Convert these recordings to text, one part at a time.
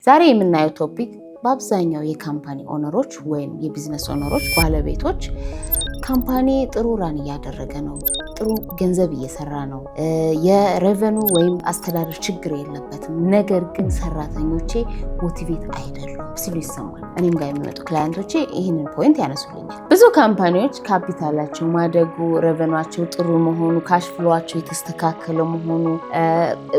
ዛሬ የምናየው topic በአብዛኛው የ company owner ኦች ወይም የ business owner ኦች፣ ባለቤቶች company ጥሩ run እያደረገ ነው፣ ጥሩ ገንዘብ እየሰራ ነው፣ የ revenue ወይም አስተዳደር ችግር የለበትም፣ ነገር ግን ሰራተኞቼ motivate አይደሉም ሲሉ ይሰማል። እኔም ጋር የሚመጡ client ኦቼ ይህንን point ያነሱልኛል። ብዙ company ዎች ካፒታላቸው ማደጉ፣ revenue ኣቸው ጥሩ መሆኑ፣ cash flow ኣቸው የተስተካከለ መሆኑ፣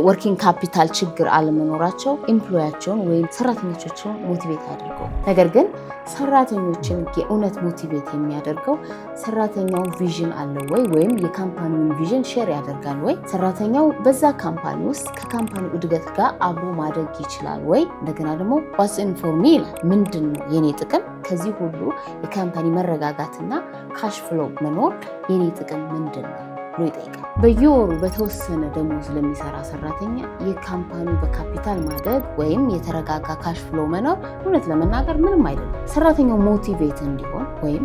working capital ችግር አለመኖራቸው employee ያቸውን ወይም ሰራተኞቻቸውን motivate አያደርገውም። ነገር ግን ሰራተኞችን የእውነት motivate የሚያደርገው ሰራተኛው vision አለው ወይ፣ ወይም የ company ውን vision share ያደርጋል ወይ፣ ሰራተኛው በዛ company ውስጥ ከ company ው እድገት ጋር አብሮ ማደግ ይችላል ወይ፣ እንደገና ደግሞ what's in for me ይላል። ምንድን ነው የኔ ጥቅም ከዚህ ሁሉ የ company መረጋጋትና cash flow መኖር፣ የኔ ጥቅም ምንድን ነው ብሎ ይጠይቃል። በየወሩ በተወሰነ ደሞዝ ለሚሰራ ሰራተኛ የ company ው በካፒታል ማደግ ወይም የተረጋጋ cash flow መኖር እውነት ለመናገር ምንም አይደለም። ሰራተኛው motivate እንዲሆን ወይም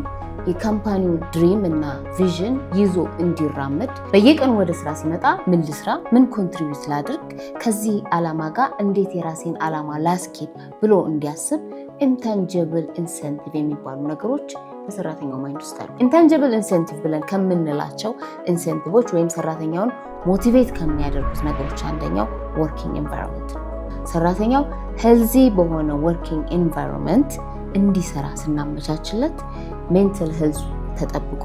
የ company ው dream እና vision ይዞ እንዲራመድ፣ በየቀኑ ወደ ስራ ሲመጣ ምን ልስራ፣ ምን contribute ላድርግ፣ ከዚህ ዓላማ ጋር እንዴት የራሴን ዓላማ ላስኬድ ብሎ እንዲያስብ intangible incentive የሚባሉ ነገሮች በሰራተኛው mind ውስጥ አሉ። Intangible incentive ብለን ከምንላቸው incentive ኦች ወይም ሰራተኛውን motivate ከሚያደርጉት ነገሮች አንደኛው working environment ነው። ሰራተኛው healthy በሆነ working environment እንዲሰራ ስናመቻችለት፣ mental health ተጠብቆ፣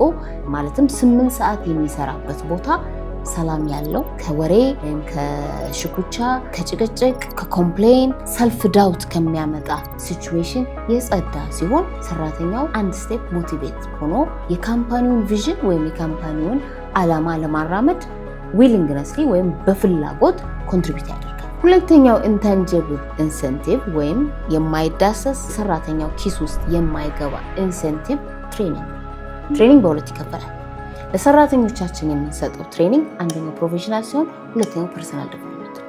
ማለትም 8 ሰዓት የሚሰራበት ቦታ ሰላም ያለው፣ ከወሬ ወይም ከሽኩቻ፣ ከጭቅጭቅ፣ ከ complain፣ self doubt ከሚያመጣ situation የጸዳ ሲሆን ሰራተኛው አንድ step motivate ሆኖ የ company ውን vision ወይም የ company ውን ዓላማ ለማራመድ willingly ወይም በፍላጎት contribute ያደርጋል። ሁለተኛው intangible incentive ወይም የማይዳሰስ፣ ሰራተኛው ኪስ ውስጥ የማይገባ incentive training። Training በሁለት ይከፈላል። ለሰራተኞቻችን የምንሰጠው training አንደኛው professional ሲሆን ሁለተኛው personal development ነው።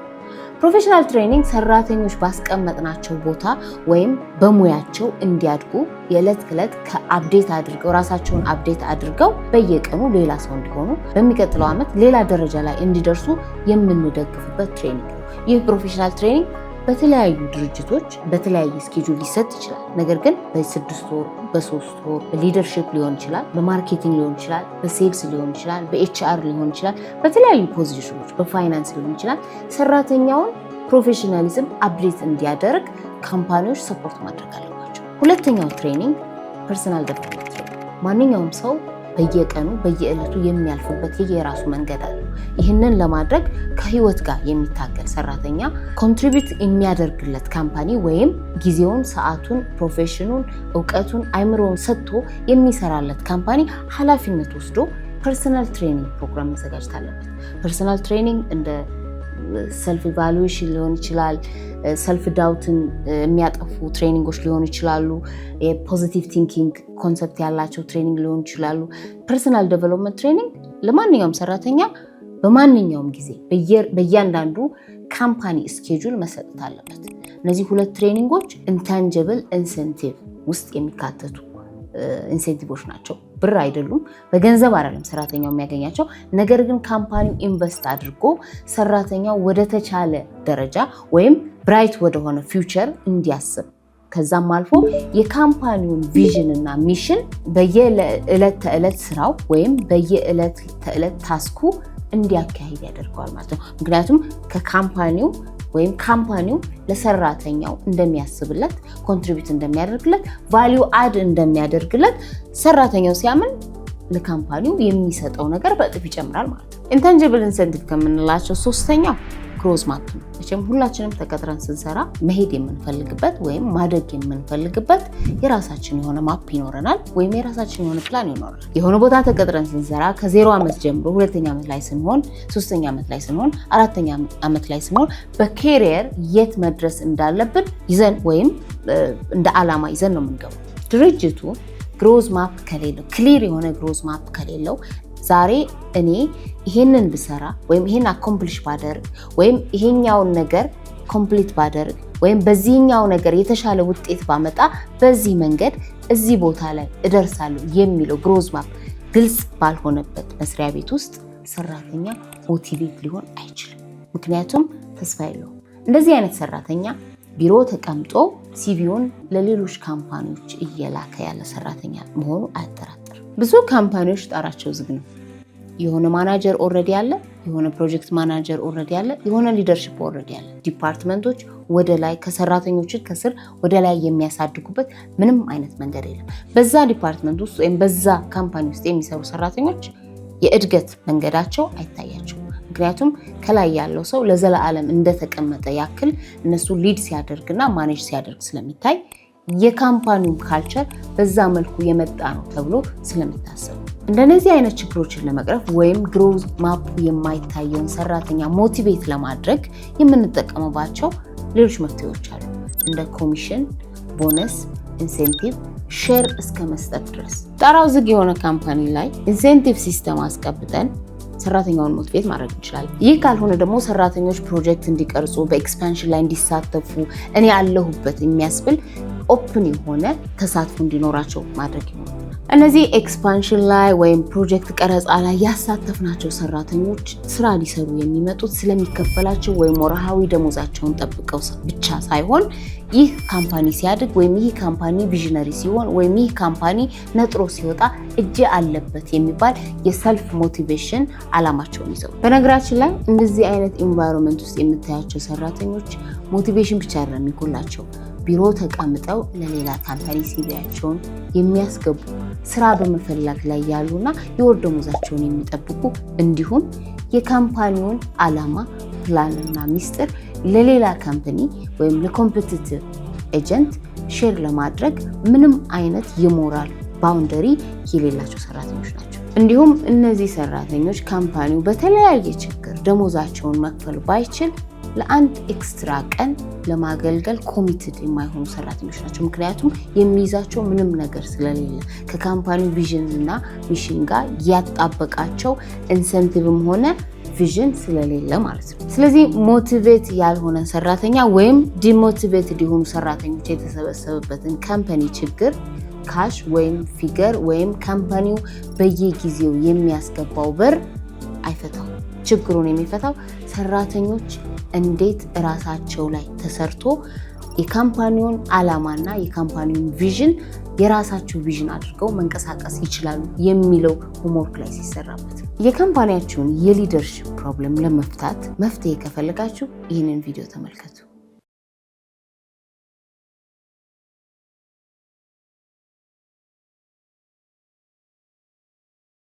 Professional training ሰራተኞች ባስቀመጥናቸው ቦታ ወይም በሙያቸው እንዲያድጉ፣ የዕለት ከዕለት ከ update አድርገው፣ ራሳቸውን update አድርገው በየቀኑ ሌላ ሰው እንዲሆኑ፣ በሚቀጥለው ዓመት ሌላ ደረጃ ላይ እንዲደርሱ የምንደግፍበት training ነው። ይህ professional training በተለያዩ ድርጅቶች በተለያየ schedule ሊሰጥ ይችላል። ነገር ግን በ6 ወር፣ በ3 ወር በ leadership ሊሆን ይችላል፣ በ marketing ሊሆን ይችላል፣ በ sales ሊሆን ይችላል፣ በ HR ሊሆን ይችላል፣ በተለያዩ position ኦች፣ በ finance ሊሆን ይችላል። ሰራተኛውን professionalism update እንዲያደርግ company ዎች support ማድረግ አለባቸው። ሁለተኛው training personal development training። ማንኛውም ሰው በየቀኑ በየዕለቱ የሚያልፍበት የየራሱ መንገድ አለው። ይህንን ለማድረግ ከህይወት ጋር የሚታገል ሰራተኛ contribute የሚያደርግለት company ወይም ጊዜውን፣ ሰዓቱን፣ profession ኑን፣ እውቀቱን፣ አይምሮውን ሰጥቶ የሚሰራለት company ኃላፊነት ወስዶ personal training ፕሮግራም መዘጋጀት አለበት። Personal training እንደ self evaluation ሊሆን ይችላል። Self doubt ን የሚያጠፉ training ኦች ሊሆኑ ይችላሉ። የ positive thinking concept ያላቸው training ሊሆኑ ይችላሉ። Personal development training ለማንኛውም ሰራተኛ በማንኛውም ጊዜ በእያንዳንዱ company schedule መሰጠት አለበት። እነዚህ ሁለት training ኦች intangible incentive ውስጥ የሚካተቱ incentive ኦች ናቸው። ብር አይደሉም፣ በገንዘብ አይደለም ሰራተኛው የሚያገኛቸው። ነገር ግን company ው invest አድርጎ ሰራተኛው ወደ ተቻለ ደረጃ ወይም bright ወደሆነ future እንዲያስብ፣ ከዛም አልፎ የ company ውን vision እና mission በየዕለት ተዕለት ስራው ወይም በየዕለት ተዕለት task ኩ እንዲያካሂድ ያደርገዋል ማለት ነው። ምክንያቱም ከ company ው ወይም company ው ለሰራተኛው እንደሚያስብለት፣ contribute እንደሚያደርግለት፣ value add እንደሚያደርግለት ሰራተኛው ሲያምን ለ company ው የሚሰጠው ነገር በእጥፍ ይጨምራል ማለት ነው። Intangible incentive ከምንላቸው ሶስተኛው growth map ነው። መቼም ሁላችንም ተቀጥረን ስንሰራ መሄድ የምንፈልግበት ወይም ማደግ የምንፈልግበት የራሳችን የሆነ map ይኖረናል፣ ወይም የራሳችን የሆነ ፕላን ይኖረናል። የሆነ ቦታ ተቀጥረን ስንሰራ ከ0 ዓመት ጀምሮ ሁለተኛ ዓመት ላይ ስንሆን፣ ሶስተኛ ዓመት ላይ ስንሆን፣ አራተኛ ዓመት ላይ ስንሆን በ career የት መድረስ እንዳለብን ይዘን ወይም እንደ ዓላማ ይዘን ነው የምንገባው። ድርጅቱ growth map ከሌለው፣ clear የሆነ growth map ከሌለው፣ ዛሬ እኔ ይሄንን ብሰራ ወይም ይሄን accomplish ባደርግ ወይም ይሄኛውን ነገር complete ባደርግ ወይም በዚህኛው ነገር የተሻለ ውጤት ባመጣ በዚህ መንገድ እዚህ ቦታ ላይ እደርሳለሁ የሚለው growth map ግልጽ ባልሆነበት መስሪያ ቤት ውስጥ ሰራተኛ motivate ሊሆን አይችልም። ምክንያቱም ተስፋ የለውም። እንደዚህ አይነት ሰራተኛ ቢሮ ተቀምጦ CV ውን ለሌሎች company ዎች እየላከ ያለ ሰራተኛ መሆኑ አያጠራጥርም። ብዙ company ዎች ጣራቸው ዝግ ነው። የሆነ manager already አለ፣ የሆነ project manager already አለ፣ የሆነ leadership already አለ። Department ኦች ወደ ላይ ከሰራተኞችን ከስር ወደ ላይ የሚያሳድጉበት ምንም አይነት መንገድ የለም። በዛ department ውስጥ ወይም በዛ company ውስጥ የሚሰሩ ሰራተኞች የእድገት መንገዳቸው አይታያቸውም። ምክንያቱም ከላይ ያለው ሰው ለዘላለም እንደተቀመጠ ያክል እነሱ lead ሲያደርግና manage ሲያደርግ ስለሚታይ፣ የ company ው culture በዛ መልኩ የመጣ ነው ተብሎ ስለሚታሰብ፣ እንደነዚህ አይነት ችግሮችን ለመቅረፍ ወይም growth map ኡ የማይታየውን ሰራተኛ motivate ለማድረግ የምንጠቀምባቸው ሌሎች መፍትሄዎች አሉ። እንደ commission፣ bonus፣ incentive፣ share እስከ መስጠት ድረስ። ጣራው ዝግ የሆነ company ላይ incentive system አስቀምጠን ሰራተኛውን motivate ማድረግ እንችላለን። ይህ ካልሆነ ደግሞ ሰራተኞች ፕሮጀክት እንዲቀርጹ፣ በ expansion ላይ እንዲሳተፉ፣ እኔ አለሁበት የሚያስብል open የሆነ ተሳትፎ እንዲኖራቸው ማድረግ ይኖርብናል። እነዚህ expansion ላይ ወይም ፕሮጀክት ቀረጻ ላይ ያሳተፍናቸው ሰራተኞች ስራ ሊሰሩ የሚመጡት ስለሚከፈላቸው ወይም ወርሃዊ ደሞዛቸውን ጠብቀው ብቻ ሳይሆን ይህ company ሲያድግ ወይም ይህ company visionary ሲሆን ወይም ይህ company ነጥሮ ሲወጣ እጄ አለበት የሚባል የ self motivation አላማቸውን ይዘው። በነገራችን ላይ እንደዚህ አይነት environment ውስጥ የምታያቸው ሰራተኞች motivation ብቻ አይደለም የሚጎላቸው። ቢሮ ተቀምጠው ለሌላ company CV ያቸውን የሚያስገቡ፣ ስራ በመፈለግ ላይ ያሉና የወር ደሞዛቸውን የሚጠብቁ፣ እንዲሁም የ company ውን ዓላማ፣ ፕላንና ሚስጥር ለሌላ company ወይም ለ competitive agent share ለማድረግ ምንም አይነት የሞራል boundary የሌላቸው ሰራተኞች ናቸው። እንዲሁም እነዚህ ሰራተኞች company ው በተለያየ ችግር ደሞዛቸውን መክፈል ባይችል ለአንድ extra ቀን ለማገልገል committed የማይሆኑ ሰራተኞች ናቸው። ምክንያቱም የሚይዛቸው ምንም ነገር ስለሌለ፣ ከ company ው vision እና mission ጋር ያጣበቃቸው incentive ም ሆነ vision ስለሌለ ማለት ነው። ስለዚህ motivate ያልሆነን ሰራተኛ ወይም demotivated የሆኑ ሰራተኞች የተሰበሰበበትን company ችግር cash ወይም figure ወይም company ው በየጊዜው የሚያስገባው ብር አይፈታውም። ችግሩን የሚፈታው ሰራተኞች እንዴት እራሳቸው ላይ ተሰርቶ የ company ውን ዓላማና የ company ውን vision የራሳቸው vision አድርገው መንቀሳቀስ ይችላሉ የሚለው homework ላይ ሲሰራበት ነው። የ company ያችሁን የ leadership problem ለመፍታት መፍትሄ ከፈለጋችሁ ይህንን ቪዲዮ ተመልከቱ።